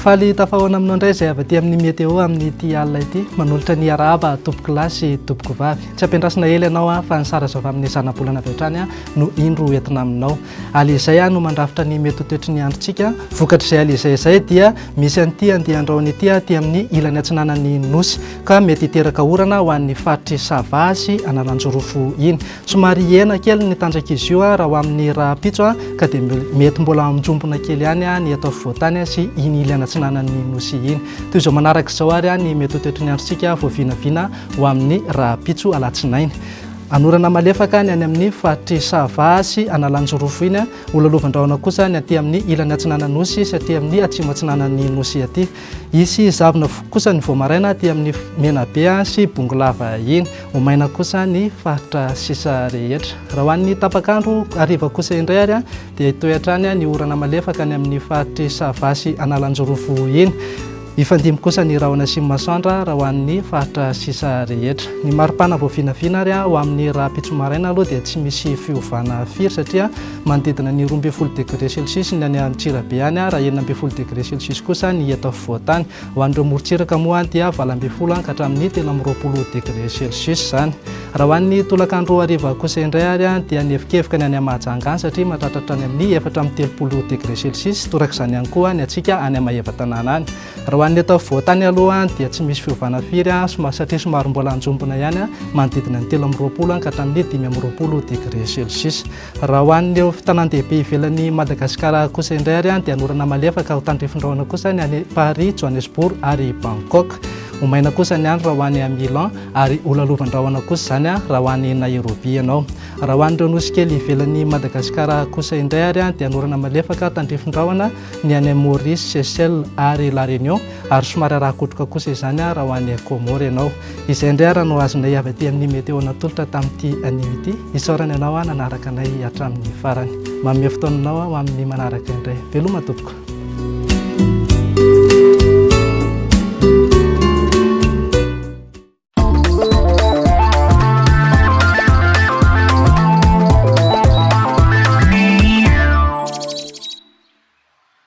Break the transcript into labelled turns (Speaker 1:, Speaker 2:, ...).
Speaker 1: Faly tafahaona aminao indray izay avy aty amin'ny Météo amin'ity alina ity. Manolotra ny arahaba tompoko lahy sy tompoko vavy. Tsy ampiandrasana ela ianao fa ny sary azo avy amin'ny zanabolana avy hatrany no indro entina aminao. Alizay no mandrafitra ny mety ho toetry ny androntsika. Vokatr'izay alizay izay dia misy an'ity andian-drahona ity aty amin'ny ilany atsinanan'ny Nosy ka mety hiteraka orana ho an'ny faritr'i Sava sy Analanjirofo iny. Somary hihena kely ny tanjak'izy io raha ho amin'ny rahampitso ka dia mety mbola hanjombona kely ihany ny eto afovoan-tany sy iny ilany atsinanan'ny Nosy iny. Toy izao manaraka izao ary ny mety ho toetry ny androntsika voavinavina ho amin'ny rahampitso alatsinainy. Anorana malefaka ny any amin'ny faritr'i Sava sy Analanjirofo iny. Ho lalovan-drahona kosa ny aty amin'ny ilany atsinanan'ny Nosy sy aty amin'ny atsimo atsinanan'ny Nosy aty. Hisy zavona kosa ny vao maraina aty amin'ny Menabe sy Bongolava iny. Ho maina kosa ny faritra sisa rehetra. Raha ho an'ny tapak'andro hariva kosa indray ary dia hitohy hatrany ny orana malefaka any amin'ny faritr'i Sava sy Analanjirofo iny. Hifandimby kosa ny rahona sy ny masoandro raha ho an'ny faritra sisa rehetra. Ny maripana vao vinavina ary ho amin'ny rahampitso maraina aloha dia tsy misy fiovana firy satria manodidina ny 12 degré celsius ny any Antsirabe any raha 16 degré celsius kosa ny eto afovoan-tany. Ho an'ireo morontsiraka moa dia 18 ka hatramin'ny 23 degré celsius izany. Raha ho an'ny tolakandro hariva kosa indray ary dia nievokievoka ny any Mahajanga any satria mahatratra hatrany amin'ny 34 degré celsius, torak'izany ihany koa ny antsika any Maevatanàna any. Raha ho an'ny eto afovoan-tany aloha dia tsy misy fiovana firy satria somary mbola anjombona ihany manodidina ny 23 ka hatramin'ny 25 degré celsius. Raha ho an'ny tanàn-dehibe ivelan'i Madagasikara kosa indray ary dia anorana malefaka ho tandrifin-drahona kosa ny any Paris, Johannesburg ary Bangkok. Ho maina kosa ny andro raha ho any Milan ary ho lalovan-drahona kosa izany raha ho any Nairobi ianao. Raha ho an'ireo nosy kely ivelan'i Madagasikara kosa indray ary dia anorana malefaka tandrifin-drahona ny any Maurice, Seychelles ary La Réunion ary somary araha-kotroka kosa izany raha ho any Comores ianao. Izay indray ary no azonay avy aty amin'ny Météo natolotra tamin'ity anio ity. Isaorana ianao nanaraka anay hatramin'ny farany. Manome fotoana anao ho amin'ny manaraka indray. Veloma tompoko.